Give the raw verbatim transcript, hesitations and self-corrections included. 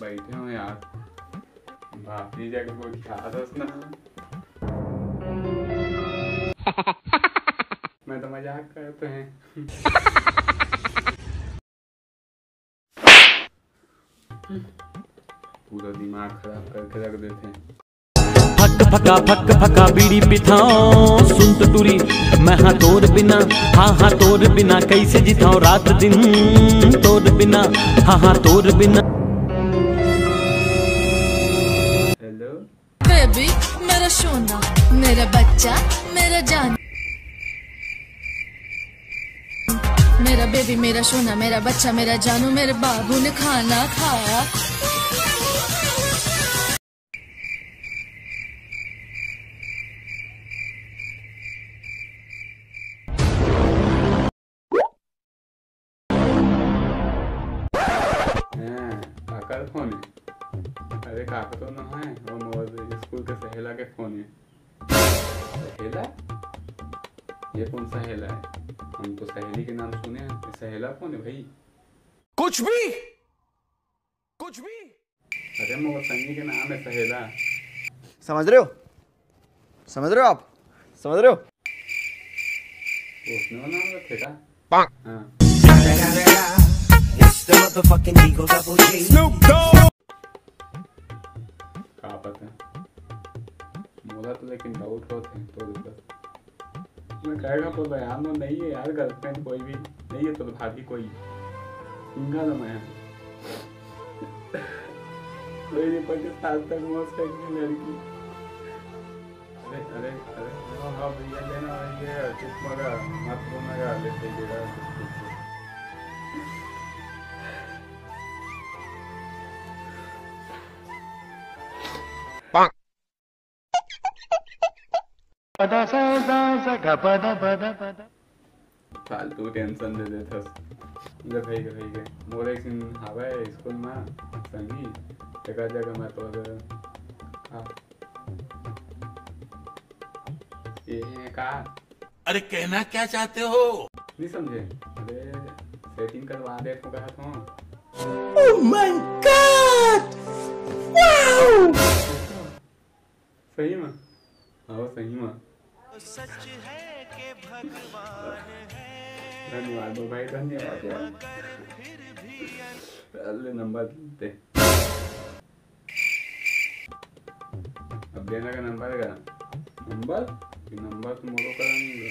बैठे हो यार, भाभी जाके गोठिया दस ना। मैं तो मजाक करते हैं। पूरा दिमाग खराब करके रख देते हैं। फक फका फक फका बीड़ी पिथाओ सुन तो टूरी। मैं हाँ तोर बिना, हाँ हाँ तोर बिना कैसे जिथाओ रात दिन तोर बिना, हाँ हाँ तोर बिना। हेलो। बेबी मेरा सोना, मेरा बच्चा, मेरा जान। मेरा बेबी मेरा सोना, मेरा बच्चा, मेरा जानू, मेरे बाबू ने खाना खाया। हैं, काकर फोन है? अरे काकर तो ना है, वो मोर स्कूल के सहेला के फोन है। सहेला? ये कौन सहेला है? हम तो सहेली के नाम सुने हैं, ये सहेला कौन है भाई? कुछ भी, कुछ भी। अरे मोर संगी के नाम है सहेला। समझ रहे हो? समझ रहे हो आप? समझ रहे हो? उसने वो नाम रखे का? हाँ। It's the motherfucking Eagle Double G. का पता। मोला तो लेकिन डाउट होत है तो दिक्कत। मैं कहेगा बोल रहा यार, वो नहीं है यार, गर्लफ्रेंड कोई भी नहीं है, तो भाभी कोई सिंगल है मैं। कोई नहीं, पच्चीस साल तक मौज करके लड़की। अरे अरे अरे, हाँ हाँ भैया, लेना भैया, चुप मगा, मत रो मगा, ले दे देगा। फालतू टेंशन दे देथस। ले भाई के, भाई के। मोर एक झिन हावय स्कूल म संगी, एकर जगह म तोर, हाँ। ये है का? अरे कहना क्या चाहते हो? नहीं समझे? अरे सेटिंग करवा दे तो कहा था। Oh my God! Wow! सही में? हाँ, सही में। धन्यवाद हो भाई, धन्यवाद यार। ले नंबर दे। अब देना का नंबर का। नंबर? ये नंबर तो मोरो करा नहीं हुआ।